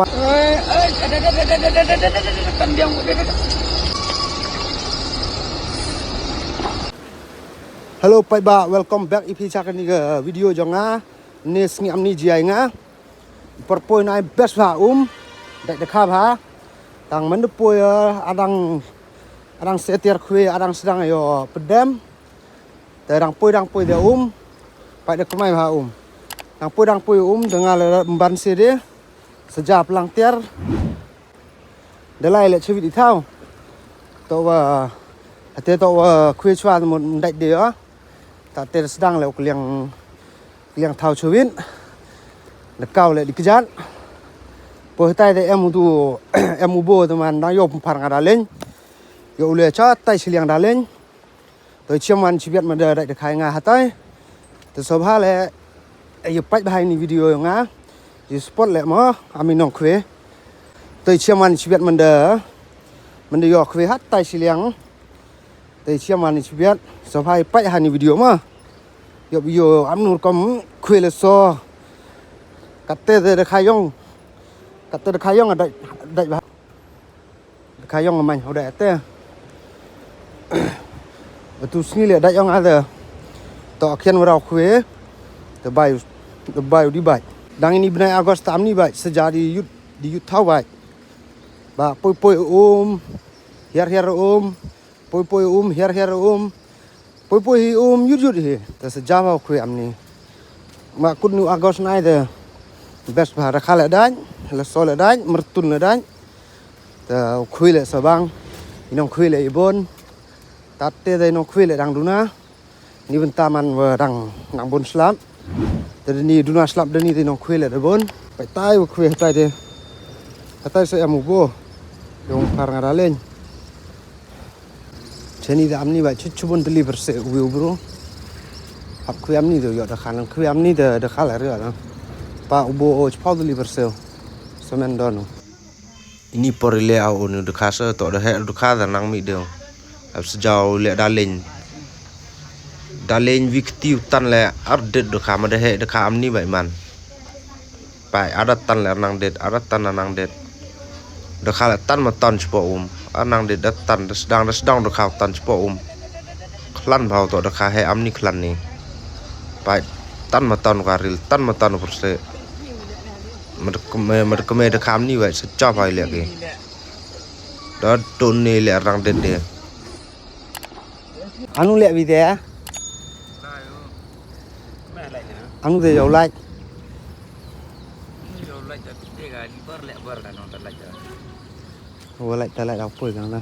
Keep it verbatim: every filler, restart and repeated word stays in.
Hello paidbah, welcome back ïa phi sha kane ka video jong nga. Ni sngi amni jia nga. Por poi nai best bha um. Dei da kha bha. Tang man da poi, eh, adang, adang se tiar khwe, adang sdang ïoh pedem. Te dang poi dang poi de um. Pait da kmai bha um. Dang poi dang poi um de nga le ban se de. Seja plang tiar. De lai le chewit i thaw. To wa ate to wa khwe chwa mo dait de ya. Ta te sdang le kliang, kliang thaw chewit. De kaw le di kjat. Poi tai de em u tu em u bo de man dang yo pumphar nga da leng. Yo u le cha tai siliang da leng. Toi chiam wan chibiat ma da dai da khai nga hatai. Te sobha le, eh, yu pait bha ini video nga. Yu support le mo, ami nong khwe. Toi chiam wan chibiat ma da, ma da yo khwe hatai siliang. Toi chiam wan chibiat, sobha yu pait ha ini video mo. Yo yo amnur kom khwe le so. Kate de da khai yong. Kate da khai yong dai, dai bha. Ka yong main hoda te. Betu sngi le da yong ada. To akian warau khwe. Te bai, te bai di bai. Dang ini bnai August tam ni bai. Seja di yut, di yut thaw bai. Ba poi poi um. Hiar hiar um. Poi poi um, hiar hiar um. Poi poi hi um yut yut hi. Ta sa java khwe amni. Ma kut nu August nai de. Best bha rakha le dai, le so le dai, mertun le dai. Ta khwe le sabang. Inong khwe le ibon. Tate de inong khwe le dang duna. Ni benta man wa dang nang bon slap. Te de ni duna slap de ni de inong khwe le de bon. Pai tai wa khwe tai de. Hatai sa amu bo. Yong par nga da leng. Cheni da amni ba chu chu bon deliver se u bro. Hap khwe amni do yo da khan khwe amni da da khala re na. Pa u bo o chpau deliver se. Semen don. Ini por ile au unu da kha se to da he da kha da nang mi de. Hap sejau le da leng. Da leng wik tiu tan le ar det da kha ma da he da kha amni ba iman. Pai, ada tan le nang det, ada tan nang det. Da kha le tan ma tan chpo um. Ar nang det da tan, da sedang, da sedang da kha tan chpo um. Khlan bhau to da kha he amni khlan ni. Pai, tan ma tan ka ril, tan ma tan perse. Mad kme, mad kme da kha amni bai se cha pai le ke. Da tun ni le nang det de. Anu le bi de. Anu de yo lai. Wo lai ta lai dau poi kang na.